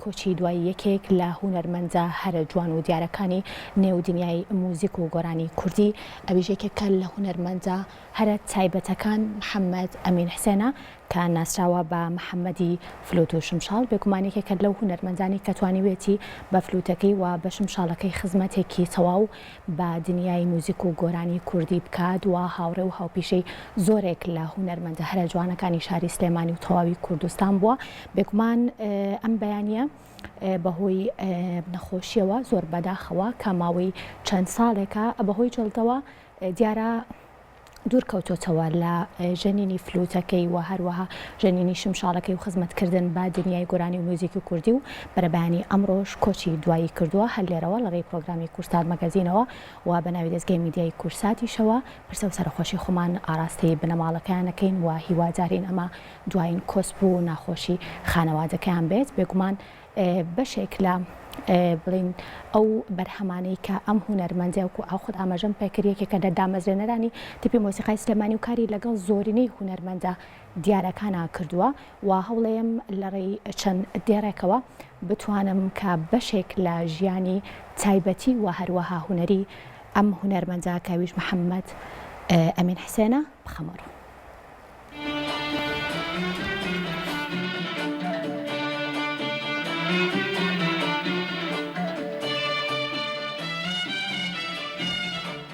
کۆچی دوای یەکێک لە هونەرمەندە هەرە جوان و دیارەکانی نێو دنیای موزیک و گۆرانی کوردی، ئەویش یەکێکە لە هونەرمەندە هەرە تایبەتەکان محەمەد ئەمین حسێنە کە ناسراوە بە محەمەدی فلوت و شمشاڵ، بێگومان یەکێکە لەو هونەرمەندانەی کە توانیویەتی بە فلوتەکەی و بە شمشاڵەکەی خزمەتێکی تەواو بە دنیای موزیک و گۆرانی کوردی بکات و هاوڕێ و هاوپیشەی زۆرێک لە هونەرمەندە هەرە جوانەکانی شاری سلێمانی و تەواوی کوردستان بووە. بێگومان ئەم بەیانییە بەهۆی نەخۆشیەوە زۆر بەداخەوە کە ماوەی چەند ساڵێکە بەهۆی جەڵدەوە دیارە دوور کەوتۆتەوە لە ژەنینی فلوتەکەی و هەروەها ژەنینی شمشاڵەکەی و خزمەتکردن بە دنیای گۆرانی و میوزیکی کوردی و بەرەبەیانی ئەمڕۆش کۆچی دوایی کردووە هەر لێرەوە لە ڕێی پرۆگرامی کورسات مەگەزینەوە و بە ناوی دەزگای میدیایی کورساتیشەوە پرسە و سەرەخۆشی خۆمان ئاراستەی بنەماڵەکەیان ئەکەین و هیوادارین ئەمە دوایین کۆسپ و ناخۆشی خانەوادەکەیان بێت بێگومان بەشێک لە بڵێین ئەو بەرهەمانەی کە ئەم هونەرمەندە وەکو ئاو خود ئاماژەم پێکرد یەکێکە لە دامەزرێنەرانی تیپی مۆسیقای سلێمانی و کاری لەگەڵ زۆرینەی هونەرمەندە دیارەکانا کردووە و هەوڵەیەم لە ڕێی چەند دێڕێکەوە بتوانم کە بەشێک لە ژیانی تایبەتی و هەروەها هونەری ئەم هونەرمەندە کە ئەویش محەممەد ئەمین حسێنە بخەمە ڕوو.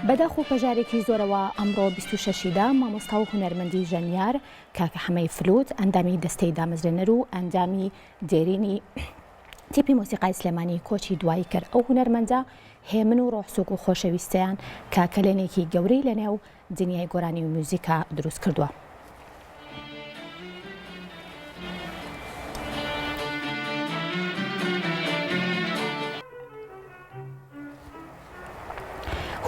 بەداخ و پەژارێکی زۆرەوە ئەمڕۆ 26 ی دا مامۆستا و هونەرمەندی ژەنیار کاکە حەمەی فلوت ئەندامی دەستەی دامەزرێنەر و ئەندامی دێرینی تیپی مۆسیقای سلێمانی کۆچی دوایی کرد ئەو هونەرمەندە هێمن و ڕۆحسوک و خۆشەویستەیان کە کەلێنێکی گەورەی لەنێو دنیای گۆرانی و میوزیکا دروست کردووە.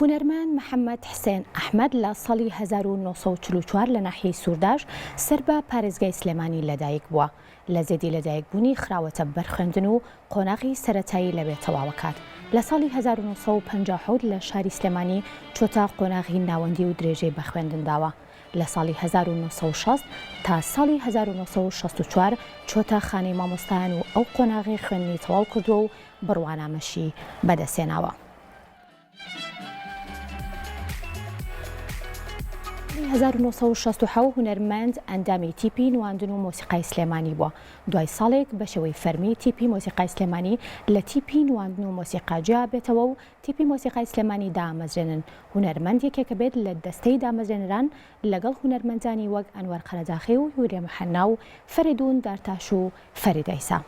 هونەرمەند محەممەد حسێن ئەحمەد لە ساڵی 1944 لە ناحیەی سوورداش سەر بە پارێزگای سلێمانی لەدایک بووە. لە زێدی لەدایکبوونی خراوەتە بەر خوێندن و قۆناغی سەرەتایی لەوێ تەواوەکات. لە ساڵی 1957 لە شاری سلێمانی چۆتە قۆناغی ناوەندی و درێژەی بە خوێندن داوە. لە ساڵی 1960 تا ساڵی 1964 چۆتە خانەی مامۆستایان و ئەو قۆناغەی خوێندنی تەواو کردووە و بڕوانامەشی بەدەستهێناوە. ساڵی 1967 هونەرمەند ئەندامی تیپی نواندن و مۆسیقای سلێمانی بووە. دوای ساڵێک بە شێوەی فەرمی تیپی مۆسیقای سلێمانی لە تیپی نواندن و مۆسیقا جیا بێتەوە و تیپی مۆسیقای سلێمانی دامەزرێنن. هونەرمەند یەکێکە بێت لە دەستەی دامەزرێنەران لەگەڵ هونەرمەندانی وەک ئەنوەر قەرەداخی و هوریا محەنا و فەرێدوون دارتاش و فەرید عیسا.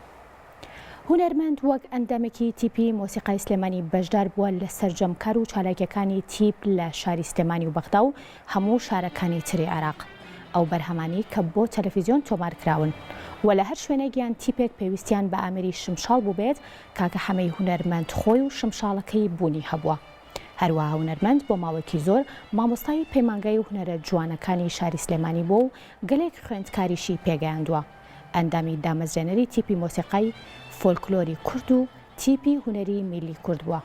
هونەرمەند وەک ئەندامێکی تیپی مۆسیقای سلێمانی بەشدار بووە لە سەرجەم کار و چالاکیەکانی تیپ لە شاری سلێمانی و بەغدا و هەموو شارەکانی تری عێراق. ئەو بەرهەمانەی کە بۆ تەلەفیزیۆن تۆمار کراون و لە هەر شوێنێک یان تیپێک پێویستیان بە ئامێری شمشاڵ بووبێت کاکە حەمەی هونەرمەند خۆی و شمشاڵەکەی بوونی هەبووە. هەروەها هونەرمەند بۆ ماوەیەکی زۆر مامۆستای پەیمانگای هونەرە جوانەکانی شاری سلێمانی بووە و گەلێک خوێندکاریشی پێگەیاندووە. ئەندامی دامەزرێنەری تیپی مۆسیقای فۆلکلۆری کورد و تیپی هونەری میللی کورد بووە.